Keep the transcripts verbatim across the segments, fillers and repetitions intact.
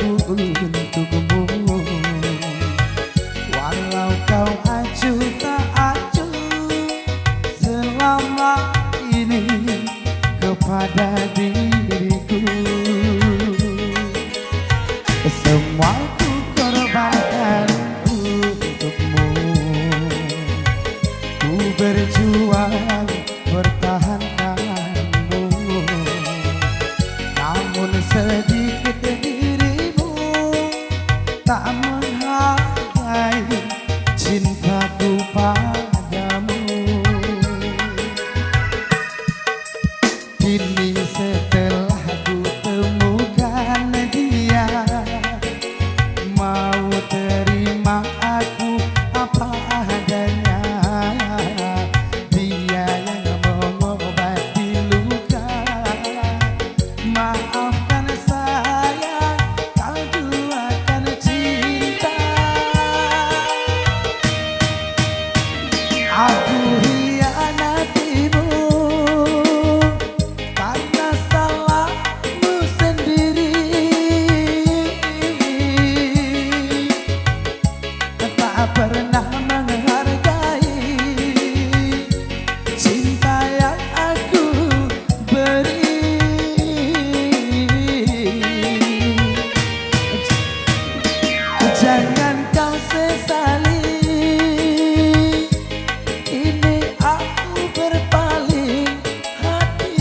untukmu. Walau kau acuh tak acuh selama ini kepada diriku, semua ku korbankan untukmu. Ku berjuang pertahankanmu, namun sedikit dirimu tak menghargai cintaku padamu. Kini setelah ku temukan dia, mau terima aku apa adanya. Dia yang mengobati luka. Maafkan sayang, kau duakan cinta. Aku hianatimu karena salahmu sendiri. Tak pernah menghargai cinta yang aku beri. Jangan kau sesali, kini aku berpaling hati.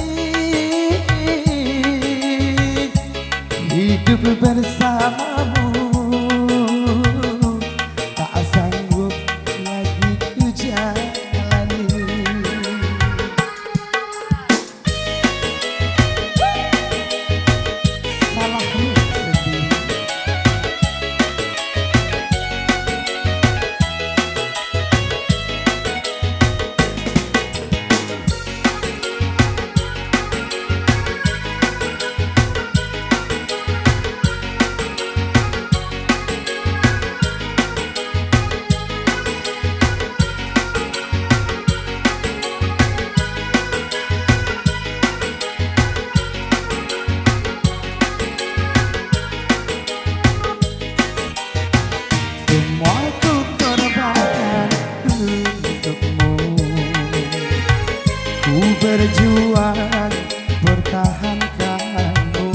Hidup bersamamu tak sanggup lagi ku jalani. Salahmu sendiri. Semua ku korbankan untukmu. Ku berjuang pertahankanmu,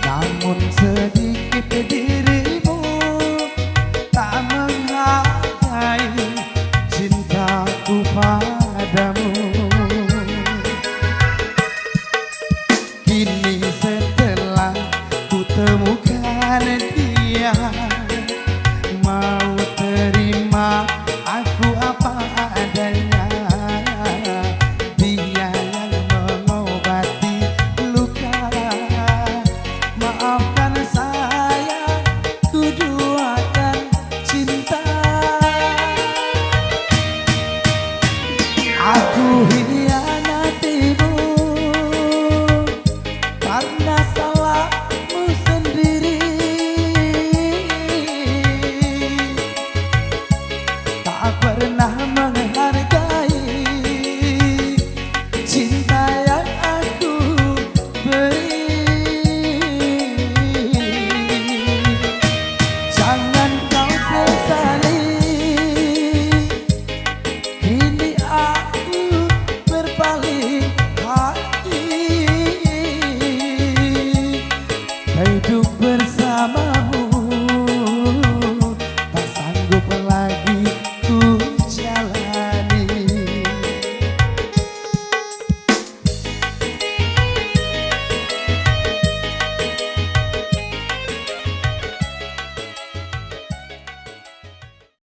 namun sedikit dirimu tak menghargai cintaku padamu. Kini setelah ku temukan